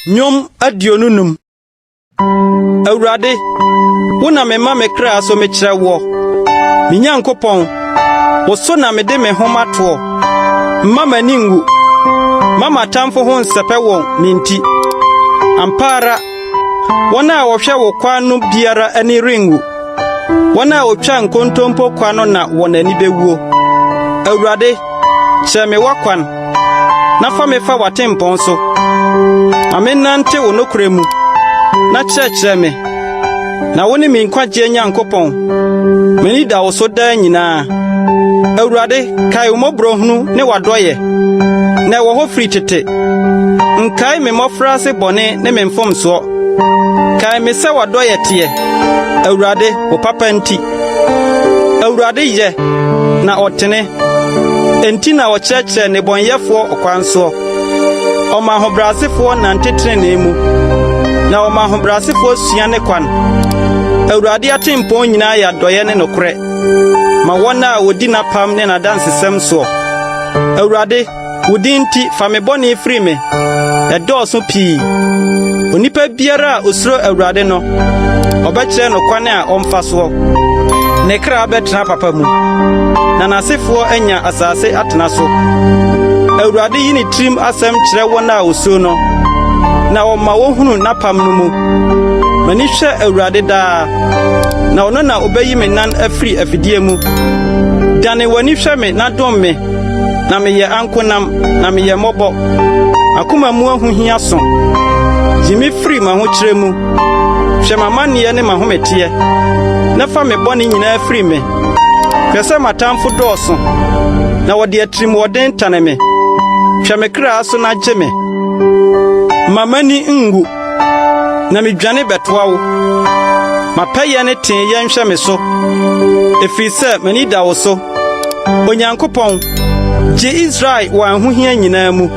Nnwom 25. Awurade, wo na mema me kra so mekyerɛ woɔ. Me Nyankopɔn, wo so na mede me ho matoɔ. Mma m'ani nwu. Mma m'atamfo ho nsɛpɛ wɔn me nti. Ampa ara, wɔn a wɔhwɛ wo kwan no biara ani renwu. Wɔn a wɔtwa nkontompo kwa no na wɔn ani bewuo. Awurade, kyerɛ me w'akwan, na fa me fa w'atempɔn so. Ma mennante wo nokorɛ mu, na kyerɛkyerɛ me. Na wo ne me nkwagyeɛ Nyankopɔn. M'ani da wo so daa nyinaa. Awurade, kae wo mmɔborɔhunu ne w'adɔeɛ, na ɛwɔ hɔ firi tete. Nkae me mmɔfraase bɔne ne me mfomsoɔ. Kae me sɛ w'adɔeɛ teɛ, Awurade, wo papa nti. Awurade yɛ, na ɔtene, enti na ɔkyerɛkyerɛ nnebɔneyɛfoɔ ɔkwan soɔ. Ɔma ahobrɛasefoɔ nante trenee mu, na ɔma ahobrɛasefoɔ sua ne kwan. Awurade atempɔn nyinaa yɛ adɔeɛ ne nokorɛ ma wɔn a wɔdi n'apam ne n'adansesɛm soɔ. Awurade, Wo din nti, fa me bɔne firi me. Ɛdɔɔso pii. Onipa biara a osuro Awurade no, ɔbɛkyerɛ no kwan a ɔmfa soɔ. Ne kra bɛtena papa mu, na n'asefoɔ anya asase atena so. Awurade yi ne tirim asɛm kyerɛ wɔn a wosuro no, na ɔma wohunu n'apam no mu. M'ani hwɛ Awurade daa, na ɔno na obeyi me nan afiri afidie mu. Dane w'ani hwɛ me na dom me. Na meyɛ ankonam, na meyɛ mmɔbɔ. M'akoma mu ahohia so. Yi me firi m'ahokyerɛ mu. Hwɛ m'amanneɛ ne m'ahometeɛ, na fa me bɔne nyinaa firi me. Hwɛ sɛ m'atamfo dɔɔso, na wɔde atirimuɔden tane me. Hwɛ me kra so na gye me. Mma m'ani nwu, na midwane bɛtoa wo. Ma pɛyɛ ne teeyɛ nhwɛ me so, ɛfiri sɛ m'ani da wo so. Onyankopɔn, gye Israel wɔ ahohia nyinaa mu.